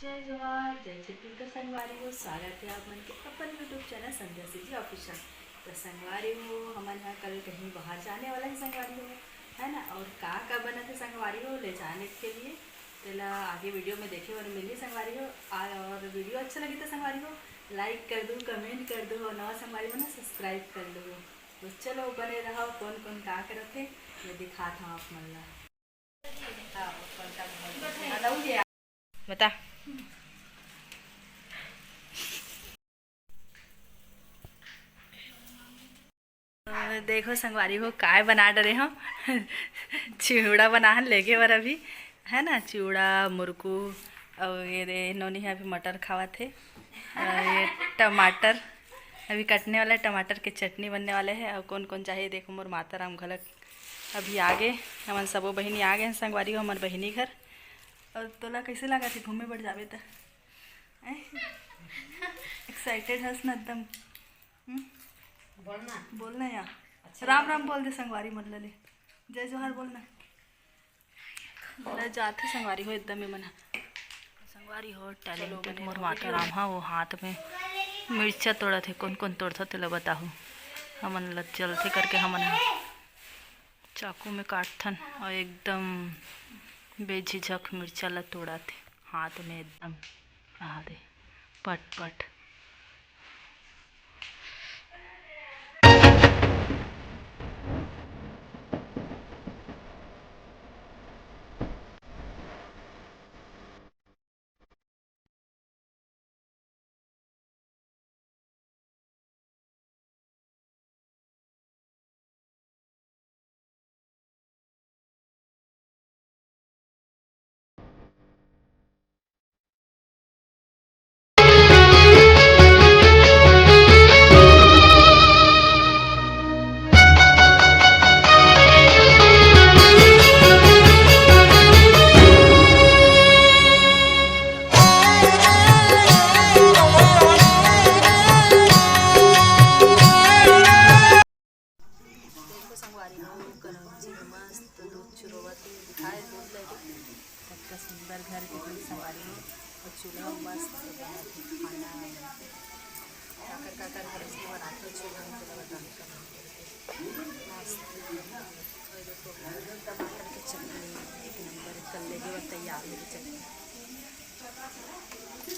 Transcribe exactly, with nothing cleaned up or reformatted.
जय जोहार, जय छत्तीसगढ़ संगवारी हो, स्वागत है आप मन के अपन YouTube चैनल संध्या सीजी ऑफिशियल। तो संगवारी हो, हमन ह कल कहीं बाहर जाने वाला है संगवारी हो, है ना। और का का बनत है संगवारी हो ले जाने के लिए, तेला आगे वीडियो में देखे बर मिलही संगवारी हो। आ, और वीडियो अच्छा लगी तो संगवारी हो लाइक कर दू, कमेंट कर दू, और नवा संगवारी हो ना सब्सक्राइब कर दू। तो चलो बने रहो, कौन कौन का करत है मैं दिखात हूँ आप मन ला। बता। देखो संगवारी हो, काय बना डरे हम। चिवड़ा बना हन लेगे बर अभी, है ना, चिवड़ा, मुरकू, और ये दे नोनी है अभी मटर खावत है, और ये टमाटर अभी कटने वाला है, टमाटर के चटनी बनने वाले है। और कौन कौन चाहिए देखो, मोर माता राम घलक अभी आगे, हमन सबो बहिनी आगे हैं संगवारी हो हमर बहिनी घर। और तोला कैसे लागत है घूमे बर जाबे त? एक्साइटेड हस ना एकदम? हम्म? बोलना। बोलना या। अच्छा राम राम बोल दे संगवारी मन ला ले। जय जोहार बोलना। ले जाथे संगवारी हो एकदम ये मन ह। संगवारी हो टैलेंटेड मोर माता राम हा, वो हाथ में मिर्चा तोड़त हे। कौन कौन तोड़थो तेला बताहू। हमन ल चलथे करके हमन ह चाकू में काटथन और एकदम बेझिझक मिर्चा ला तोड़त हे हाथ में एकदम। आ दे पट पट। देखो संगवारी हो, कनौजी में मस्त दूध चुरोवत हे, दिखाए दूध लेके। ततका सुंदर घर के दूध संगवारी हो, और चूल्हा में मस्त बनत हे खाना। काकर काकर घर में बनाथे चूल्हा में, चूल्हा बताने का मन करथे। मस्त। और देखो, टमाटर की चटनी एक नंबर, कल लेगे बर तैयार हे चटनी।